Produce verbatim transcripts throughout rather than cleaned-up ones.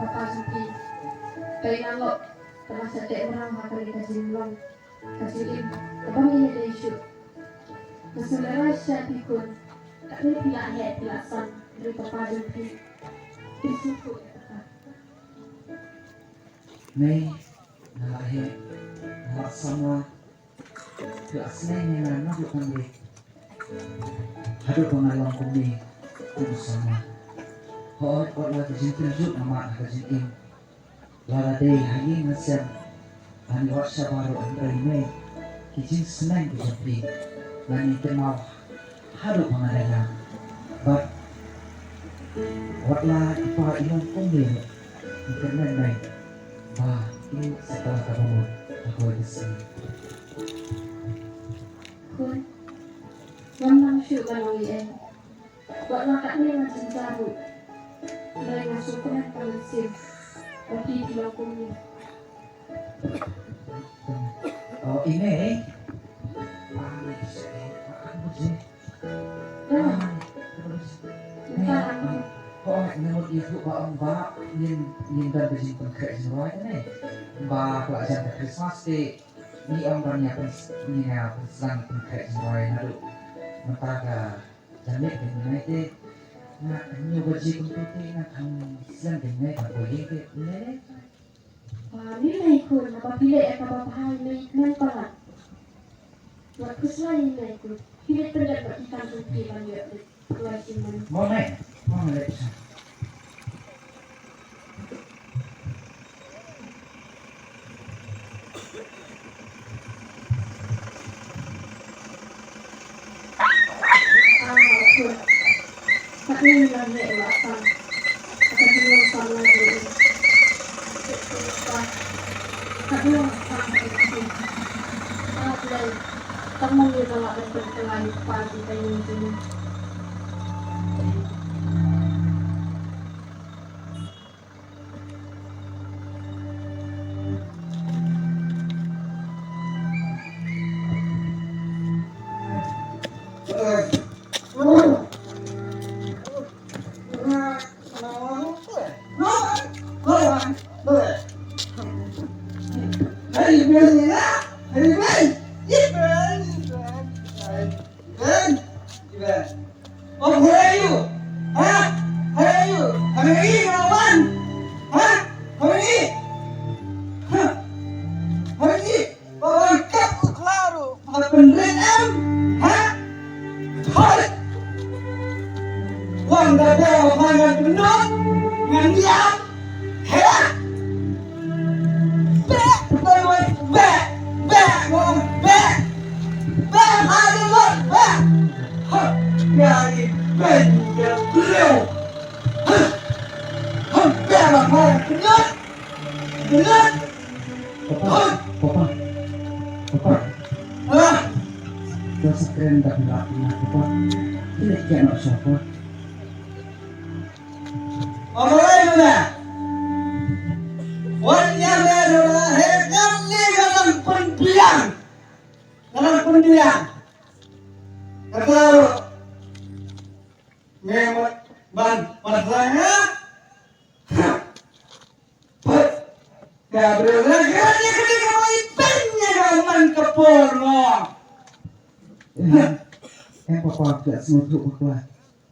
Papa jong phi. Peit nga lok, kaba sa teh mraw ha kane ka jinglong ka jingim kaba ngi ïadei shuh. Nga sngewlehraiñ sha phi khun, katno phi la heh phi la san, hynrei papa jong phi, phi sngewthuh ïa kata. Mei, nga la heh, nga la san, nga la sneng ïa nga naduh tang dei. Haduh ba nga long kumne kum u samla. Hooid, wat la ka jingpynjot nga mad ha ka jingim, lada dei ha ïing ha sem, lane wat shabar ruh, hynrei mei, ki jingsneng ki jong phi ngan ïai kynmaw haduh ba nga dang ïap. Bad wat la i pa i long kumne ruh, ngi kyrmen mei ba i sa kylla kaba mut ha kawei ka sngi. Khun, ngam nang shuh ban ong ei ei. Wat la katne ngan jynjar ruh, hynrei nga sngewkmen ka mynsiem ba phi phi long kumne. Oh, i mei. Ah, i mei. Ah, i mei. Ïa. Ïa. Ïa. Oh, nga mut ïathuh ba ong ba ngin, ngin don ka jingpynkhreh jingrwai ne. Ba ka la jan ka Christmas te ngi ong ban ïa pyn, ngi ïa pynsngew pynkhreh jingrwai naduh mynta ka janmiet ka jingngai te. Nga hynñiew baje kumto te nga kham sngewsih ka jingngai ban poi ïing te. Ne ne. Ba, mei mei khun, haba phi leh ïa kaba bha mei kmen palat. Wat khuslai mei khun. Phi leit pyndep bad ki kam jong phi ban ïoh leit kloi shim mane. Mo mei, mo mei leit. Oh, who are you? Huh? Who are you? How many you want? Huh? How many? Huh? How many? Ba wan kap u khlaw ruh ba pynrit em. Ha? Hoi. Wan da ba wan ngan pynlut ngan ïam. He? Beh, beh, beh, beh, beh, beh. Beh, ha, beh, beh. Ha. Ya, i ben ya, bro. Ha. Ha, beh, ba wan pynlut. Pynlut. Papa, papa, papa. Alah. Tua sa kren dak dak na papa. Ini kian nak siapa? Papa lain mana? Wan yang dah dah he kan ni dalam pembiang. Dalam pembiang. Kata memang ban pasang. Ka briew la kren ïa kane kaba i pyn ïa ka man ka por mo. Em, em papa, phi la sngewthuh bakla.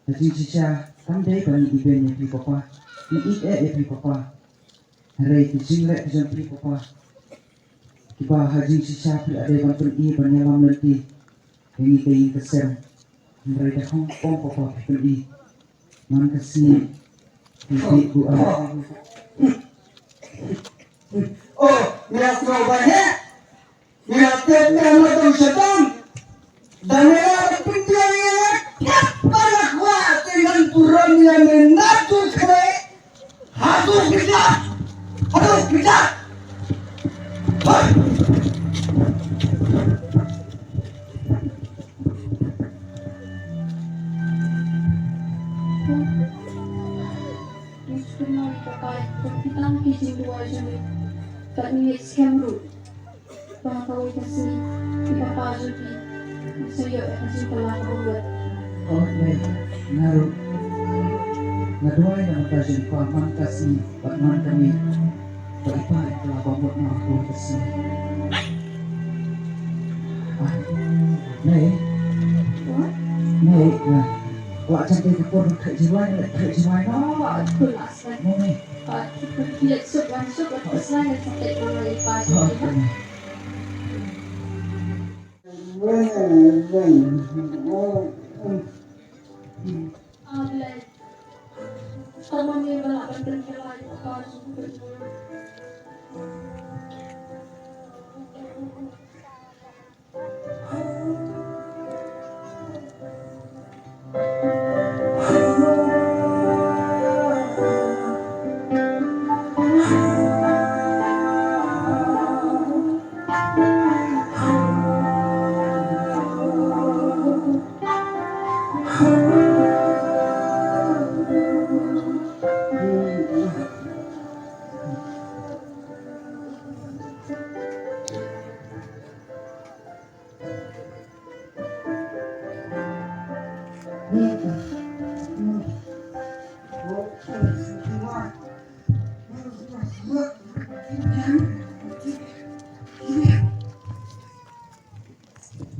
Ha jingshisha kam dei ba ngi i beiñ ïa phi papa. Ngi ïeit eh ïa phi papa. Hynrei ki jingleh ki jong phi papa, kiba ha jingshisha phi la dei ban pyni ban ïalam lynti. Ïa ngi ka ïing ka sem. Hynrei da hong pom papa phi pyni. Man ka sngi phi dih buaid. Oh, ngi la sngewbha heh. Ngi la tip ne ma dong sha dong. Da me la pynbiang ïa nga. Kap ba la kwah te ngan burom ïa me na tu khlei. Haduh kejap! Haduh kejap! Hoi! Ngi sngewbha ïa ka pai, ka kitang ki jingduwai jong ngi. Ka ngi skhem ruh. Ba kawei ka sngi, i papa jong phi, un sa ïoh ïa ka jingkylla kaba mut. Oh, mei, nga ruh. Nga duwai na ka bynta jong i pa man ka sngi bad man ka miet ba i pa i la bamut na ka sngi. Ah, nei. What? Nei, na. Wa chan te ka por ka jwai, ka jwai. Ah, cool. Nei, nei. Ah, cool. Let's go, let's go, let's go. Ah, okay.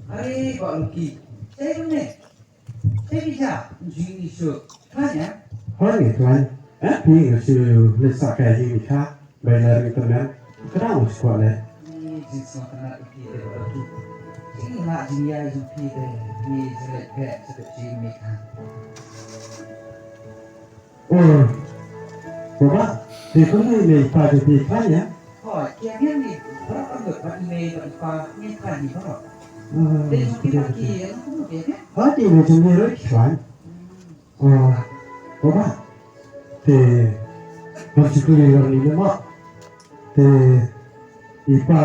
Are, Bah Lucky. Te ne. Te ki ja, jing ni shu. Khlaiñ ïa? Hooid, khlaiñ. Eh, phi nga shu leit sah kai jingmikha. Bai lar internet. Ka dang shu kwah leh. Ni jingshah kynad ïa phi te Bah Lucky. Jinglah jingïaid jong phi te. Ni jinglah beh sha ka jingmikha. Oh, Baba, te kumno i mei i pa jong phi, khlaiñ ïa? Hooid, ki ïa ngi baroh, ka mut bad i mei bad i pa ngi khlaiñ hi baroh. Ah, te jong phi, te, ba te, ki ïa kumno ki ïa? Hooid, i mei jong ngi ruh ki khlaiñ. Oh, Baba, te ban shu kylli lor ni mo. Te i pa,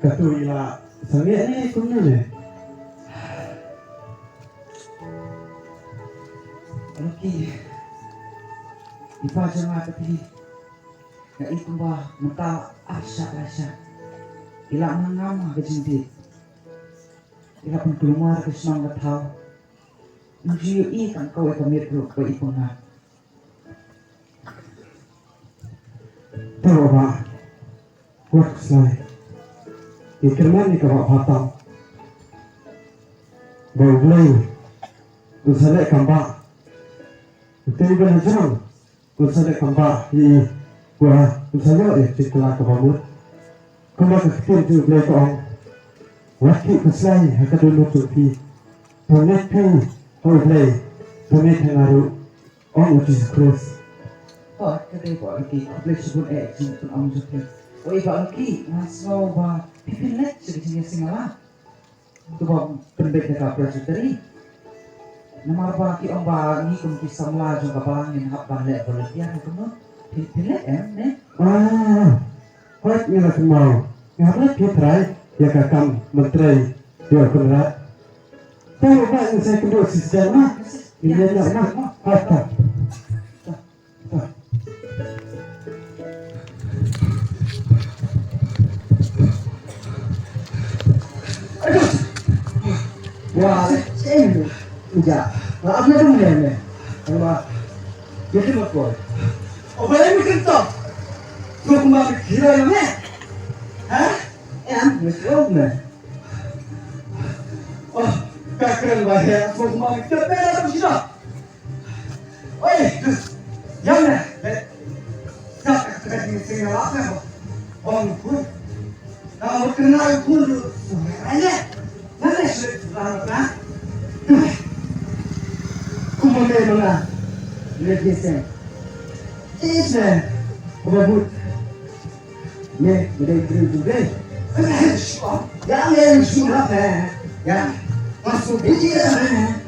kato i la sangeh ne kumno ne? Lucky, i pa jong nga, ka phi, nga i kumba mynta ar shah lai shah. I la nang ngam ha ka jingdih. I la pynkulmar ka shnong ka thaw. Ym ju ïohi tang kawei ka miet ruh ba i pyngngad. Te Baba, wat khuslai. Ngi kyrmen ïa kaba bha tam ba U Blei un sa leh kam ba, u tei ban hajrong un sa leh kam ba ïa i, ba un sa ïoh ïa ka jingkylla kaba mut. Kumba ka ktien jong U Blei ka ong, wat khih khuslai ha ka dohnud jong phi. To ngeit phi ha U Blei, to ngeit ha nga ruh, ong u Jisu Khrist. Hooid, ka dei Bah Lucky, khublei shibun eh jingpynong jong phi. Oi Bah Lucky, nga sngew ba phi pynleit sha ka jingïaseng lad. To ba pynbeit da ka presbytery. Namar ba ki ong ba ngi kum ki samla jong ka balang ngin hap ban leh volunteer, kumno? Phi, phi leh em ne? Ah, hooid, ngi la kynmaw. Ngi hap leh, phi trai ïa ka kam myntrei ïa u Kynrad. Te u ba ngi sa kynduh shisha ma. Ngi ïa ïa ma. Hooid, hooid. Wa, eh, ja. Wa, apne dum ne me. Wa. Ye ki ma ko. O ba mi kan to. Ko kuma mi kira me. Ha? Em, mi ko me. Oh, ka kren ba he. Ko kuma mi kira me. Oi, ïa ne, eh, ka, ka, ka, ka, ka, ka, ka, ong, kun. Na, ong, kena, kun, ai, ne, na, ne, na, na. Kuma me, mana, ne, ne, ne. Is, ne, kuma, but. Ye, ye dei briew jong U Blei. Ïa, ïa, shu ïa, ïa. Masuk biji ïa, ïa.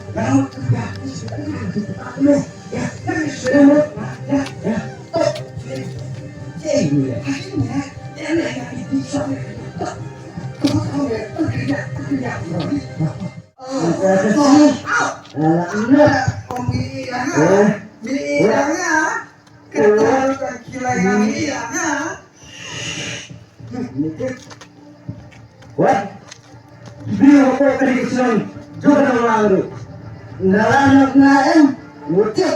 Wat. Briew hapoh ka ri ka shnong jong ka dong lang ruh. Nga la nok nga em, ngutip.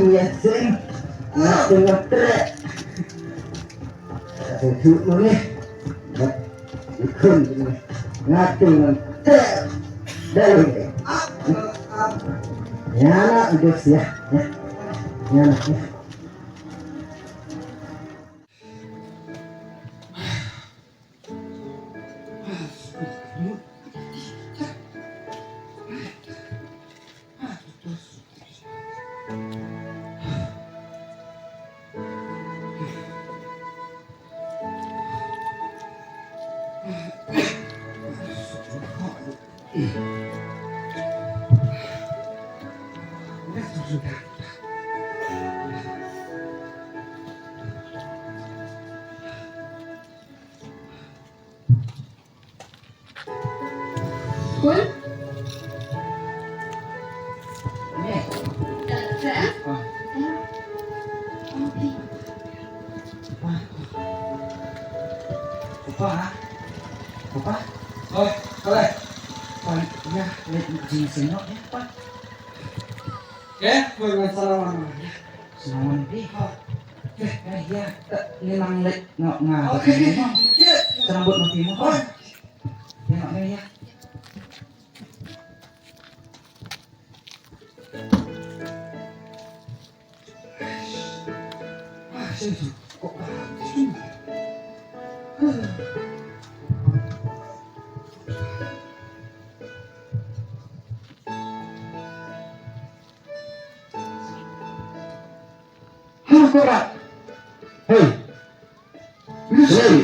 ïa seng. Nga te nga treh. Nga te thuk ma ngi. Nga te nga treh. Dah lu. Ïa na udah sia. Ïa na. Kun? Ni. Tak, tak. Wah. Wah. Kupa, ha? Kupa? Oi, kale. Oi, ïa, leh jingseng noh, ïa, kupa. Ke, koi ngan sa la wan. Ïa, sa la wan, pi. Ha. Ke, eh, ïa, tak, ngi nang leh, nga, nga. Oke, oke, oke. Sa rambut mati mo. Oi. Ïa, nga, ïa. Ha, Kobra. Hei. Hei.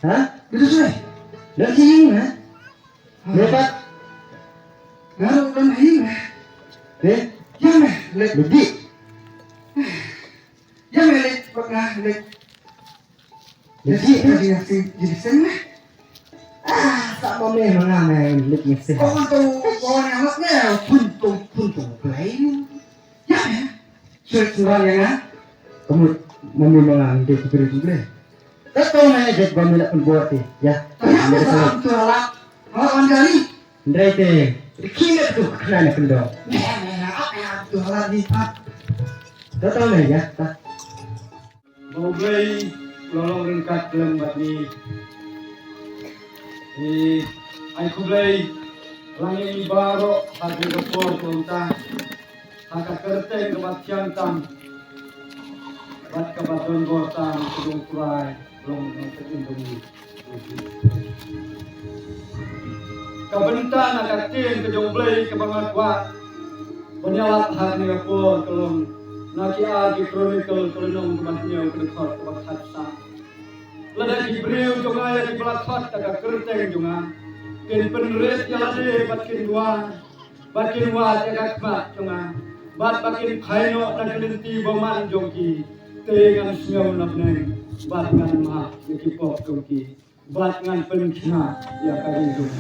Ha? Bidu sui. Dah sing, ha? Lepas. Lalu dah sing. Eh? Yang eh, lek. Lebih. Yang eh, lek, pernah lek. Lebih, ha? Jadi, jadi, jadi sing, eh. Ah, tak mau main, mana main, lek ni sing. Kau tu, kau ni amat ni, puntung, puntung, play. Ïa, ïa. Shuwa shuwa ïa nga. Ka mut ma mih ma nga ngim dei ki briew jong U Blei. Te to nga ïa dep ba me la pynbor te. Ïa. Ïa, ïa, ïa. Abdullah. Abdullah wan jali. Hynrei te. Ki ne tu khnai na kyndong. Ïa, ïa, ïa, ïa, Abdullah ni pat. Te to nga ïa ta. Ba U Blei u la long ryngkat lem bad ngi. Ngi ai khublei lang ïa ngi baroh ha kane ka por kaba mynta, ha ka kyrteng kaba thiang tam bad kaba don bor tam ka jong U Trai, long ryngkat lem bad ngi. Ka bynta na ka ktien ka jong U Blei kaba nga kwah ban ïalap ha kane ka por ka long na ki ar ki Chronicle ka lynnong kaba hynñiew ka dkhot kaba khatsan. Lada ki briew jong nga ïa kiba la khot da ka kyrteng jong nga kin pynrit ïa lade bad kin duwai bad kin wad ïa ka khmat jong nga bad ba kin phai noh na ka lynti bymman jong ki, te ngan sngew na bneng bad ngan map ïa ki pop jong ki. Bad ngan pynkhia ïa ka ri jong.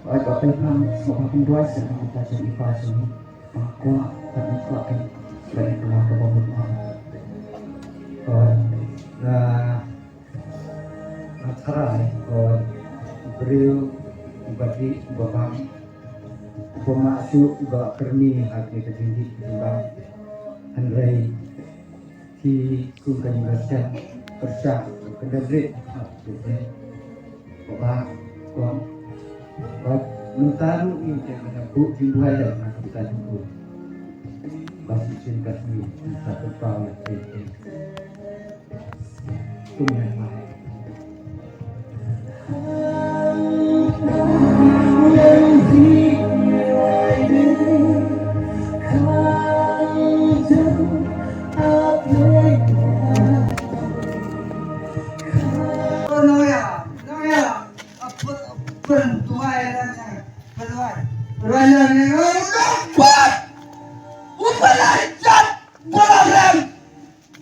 Ai, ka pynpham sngewbha pynduwai sa na ka bynta jong i pa jong ngi. Ba kwah, ba kwah kan, ba kwah ka ba mut. Ko, na, na tharai, ko, briew, ba dih, ba bang. Uba mah shuh uba kyrni ha kane ka jingdih jingbaw. Hynrei ki kum ka jingbasan pyrshah ka dang rit ha kane. Uba kong ba mynta ruh ngi te ka dang buh jingduwai da na ka bynta jong u. Ba shisien ka sngi sa pynpaw ïa ka.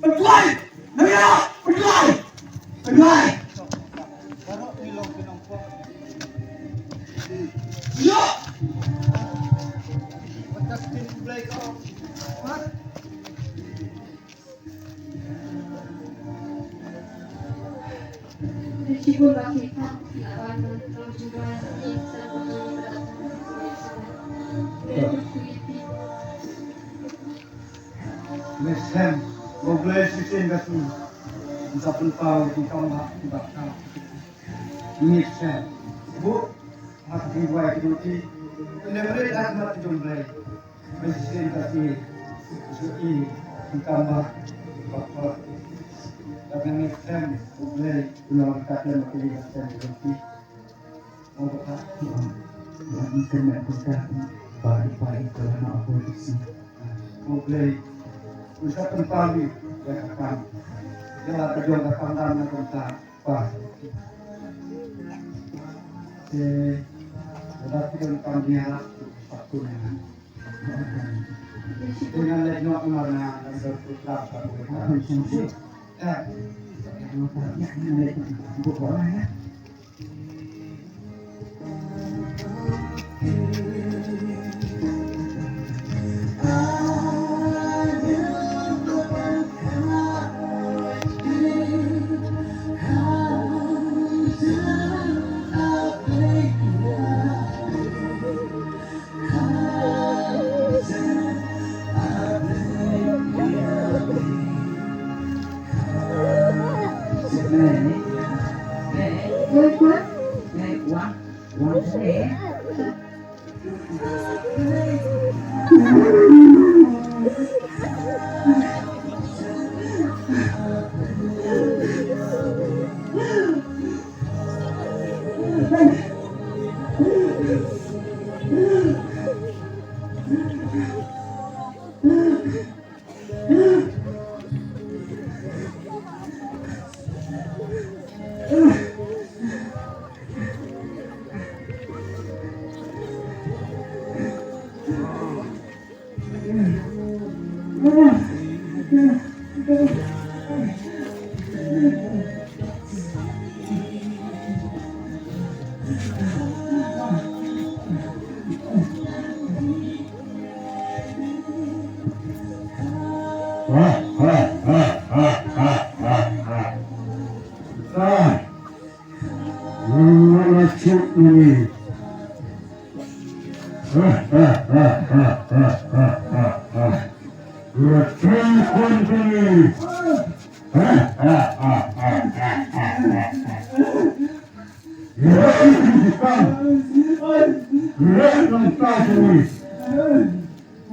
Pynduwai! Nang ïa! Pynduwai! Pynduwai! Ïa! Ngeit skhem, U Blei shisien ka sngi un sa pynpaw ïa ki kam bha kiba khraw. Ngeit skhem. Buh ha ka jingduwai ka jong ki. Pynlem rit ha khmat ka jong U Blei. Ngeit shisien ka sngi un sa ïohi ki kam bha kiba khraw. Bad nga ngeit skhem U Blei un long ka kyrdan ka jingskhem ka jong ki. Hynrei u Blei u sa pynpaw ïa ka kam. Ïa la ka jong ka kam dang na kumta pa. Te lada ki don kam ïa la ka kun ïa. Te ngan leit noh namar nga dang don program ka.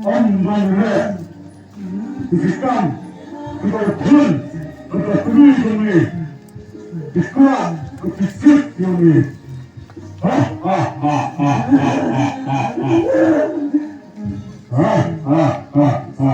Ym ban leh ki kam kiba khun kiba kmie jong ngi, ki kwah ki kit jong ngi. Ha ha ha ha ha ha ha ha. Ha ha ha ha.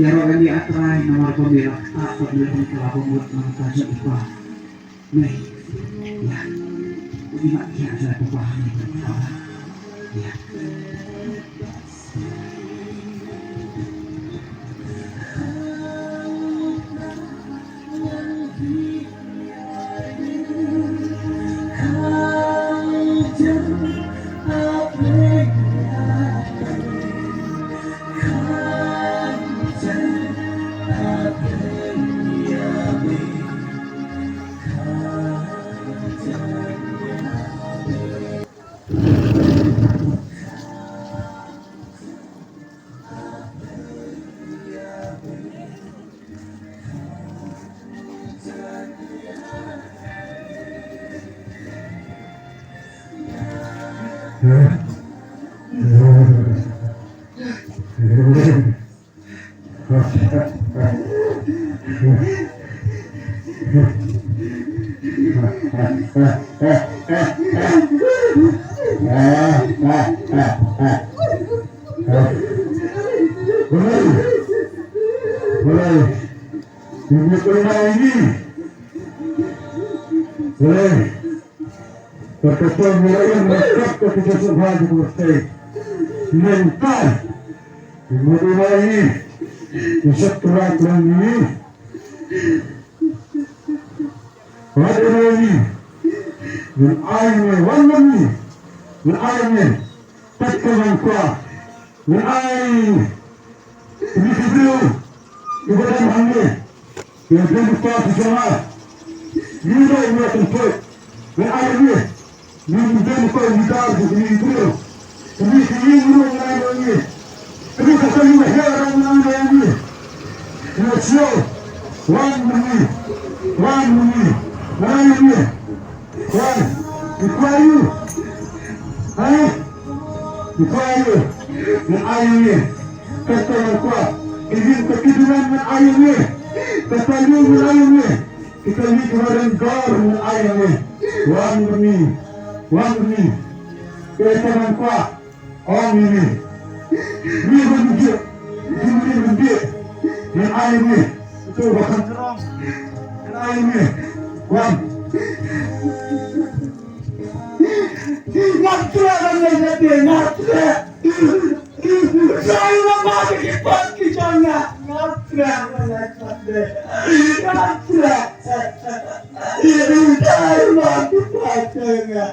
Ïaroh ïa ngi A Trai namar ba me la ktah bad me la pynkylla bamut na ka bynta jong u kpa. Mei. Ïa. Ngi mat ïa ka jingpynkylla hangne. Ïa. Balei? Balei? Balei? Balei? Kata ka mula ïa mula kata ka jingsuk ha jingmula sei. Mynta. Mula ïa. Jingshaktura klang ïa. Wat ïa ïa. Ngan ai ne wan wan ïa. Ngan ai ne. Pat ka wan kwa. Ngan ai. Ini video. Ibadah hangne. Ïa ka bynta ka jong nga, ngi ruh ngi kynpoi, ngi ai ïa ngi, ngi bynta ngi kynpoi ngi dar jong ngi briew. Ngi ki ïing ruh ngi ai ïa ngi. Ngi ka kali ma hiar ruh ngi ai ïa ngi. Ngi sio, wan ma ngi, wan ma ngi, ngi ai ïa ngi. Wan, ngi kwah ïa u. Ha? Ngi kwah ïa u. Ngi ai ïa ngi. Kata ngi kwah. Ngi ïeng ka kidingan ngi ai ïa ngi. Kata ngi ngi ai ïa ngi. Kita ngi ki wareng gor ngi ai ïa ngi. Wan ma ngi. Wan ma ngi. Kata ngi kwah. Ong ïa ngi. Ngi ban jia. Ngi ban jia. Ngi ai ïa ngi. Tu ba kan terang. Ngi ai ïa ngi. Wan. Nga treh ban leit shane, nga treh. Sai la ma ki pat ki jong nga. Nga treh ban leit shane. Nga treh. Sai ma ki pat ki jong nga.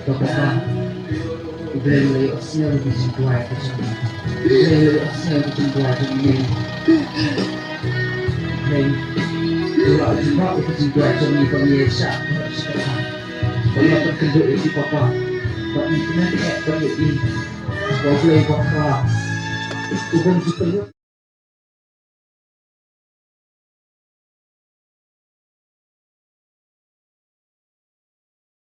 Papa, U Blei u la ïohsngew ïa ki jingduwai ki jong ngi. U Blei u la ïohsngew ïa ki jingduwai jong ngi. U Blei u la ïohsngew ïa ki jingduwai jong ngi ba ngi ïaishah. Ba ngi la pynkynduh ïa ki papa. Ba ngi kmen eh ba ngi ïa ki. Ba U Blei ba ka. U bym ju pyllun.